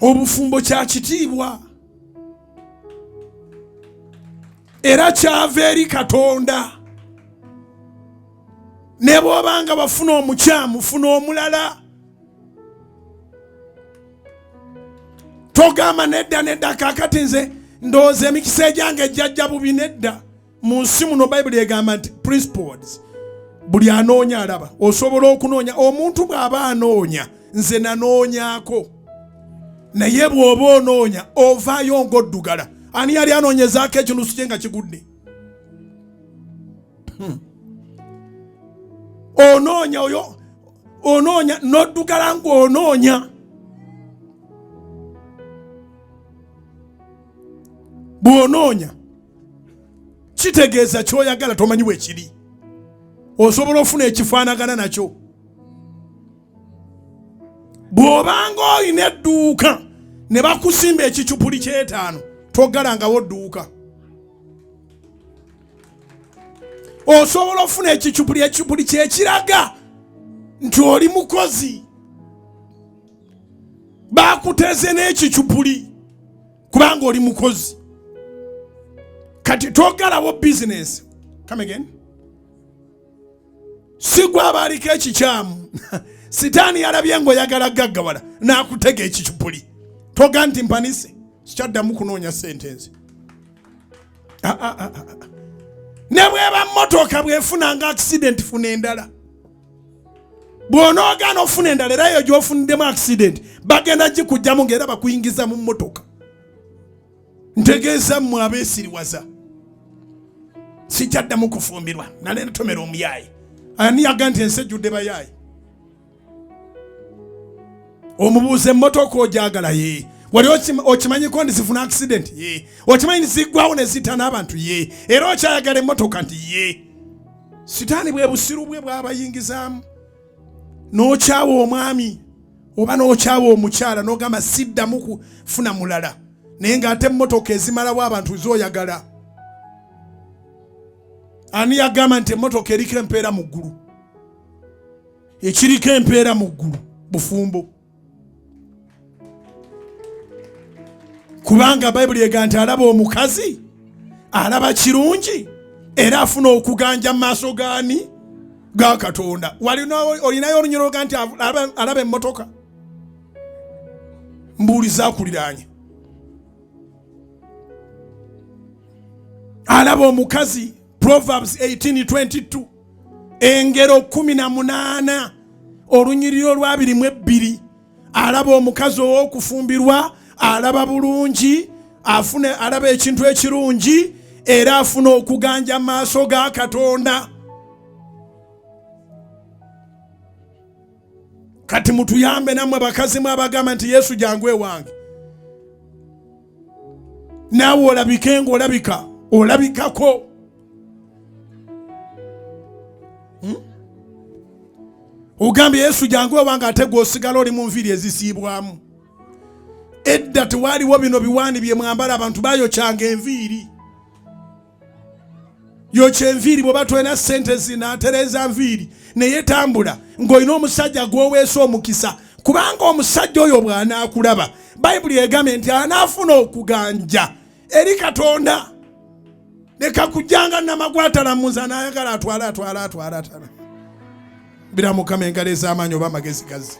Obufumbo kya kitiibwa era kyava eri Katonda. Ne bw'oba nga wafuna omukyamu, funa omulala. Togamba nedda nedda, kaakati nze ndowooza emikisa egyange ejjajja bubi. Nedda, mu nsi muno Bayibuli egamba nti principles, buli anoonya alaba. Osobola okunoonya, omuntu bw'aba anoonya, nze nanoonyaako, naye bw'oba onoonya ovaayo ng'oddugala. Ani yali anoonyezaako ekinusu kye nga kigudde? Onoonya oyo onoonya n'oddugala ng'onoonya. Bw'onoonya kitegeeza kyoyagala tomanyi wekiri, osobola ofuna ekifaanagana nakyo. Bw'obanga olina edduuka ne bakusimba ekicupuli ky'etaano, togalangawo dduuka. Osobola ofuna ekicupuli, ekicupuli kyekiraga nti oli mukozi, bakuteze n'ekicupuli kubanga oli mukozi. Kati togalawo bizinesi. Come again. Si gwe abaaliko ekikyamu. Sitaani yalabye ng'oyagala gaggawala n'akutega ekicupuli. Toga nti mpanise, sikyaddamu kunoonya ssente nze. Ah, ah, ah, ne bweba mmotoka bwefunanga accident, funa endala. Bw'onoogaana ofuna endala, era eyo gy'ofuniddemu accident bagenda gikugyamu ng'era bakuyingiza mu mmotoka. Ntegeeza mmwe abeesiriwaza, sikyaddamu kufumbirwa, nale ntomera omuyaayi. Ani yaga nti ensi ejjudde bayaayi? Omubuuza emmotoka ogyagala? Ye wali okimanyiko nti zifuna accident? Ye okimanyi nti ziggwawo ne zitta n'abantu? Ye era okyayagala emmotoka? Nti ye. Sitaani bwe busiru bwe bwabayingizaamu, n'okyawa omwami oba n'okyawa omukyala n'ogamba siddamu kufuna mulala, naye ng'ate emmotoka ezimalawo abantu z'oyagala. Ani yagamba nti emmotoka eriko empeera mu ggulu? Ekiriko empeera mu ggulu bufumbo, kubanga Bayibuli ega nti alaba omukazi alaba kirungi era afuna okuganja mu maaso gaani? Ga Katonda. Olinayo olunyiro ga nti alaba emmotoka? Mbuuliza akuliraanye. Alaba omukazi, Proverbs 18:22, Engero 18 olunyiriro olwabiri mu ebbiri. Alaba omukazi ow'okufumbirwa alaba bulungi, afune alaba ekintu ekirungi era afuna okuganja mu maaso ga Katonda. Kati mutuyambe nammwe bakazi mwe abagamba nti Yesu jangu ewange, naawe olabike ng'olabika olabikako. Ogambye Yesu jangu ewange, ate gweosigala oli mu nviiri ezisiibwamu. Edda tewaaliwo bino biwaani bye mwambala, abantu bayokyanga enviiri. Yokya enviiri bw'oba tolina ssente zinatereeza nviiri, naye tambula ng'olina omusajja gw'oweesa omukisa, kubanga omusajja oyo bw'anaakulaba, Bayibuli egambye nti anaafuna okuganja eri Katonda. Leka kujjanga namagwatalamuza n'ayagala atwale atwale atwale atwale. Bira Mukama engalo ez'amaanyi oba amagezi gazzi.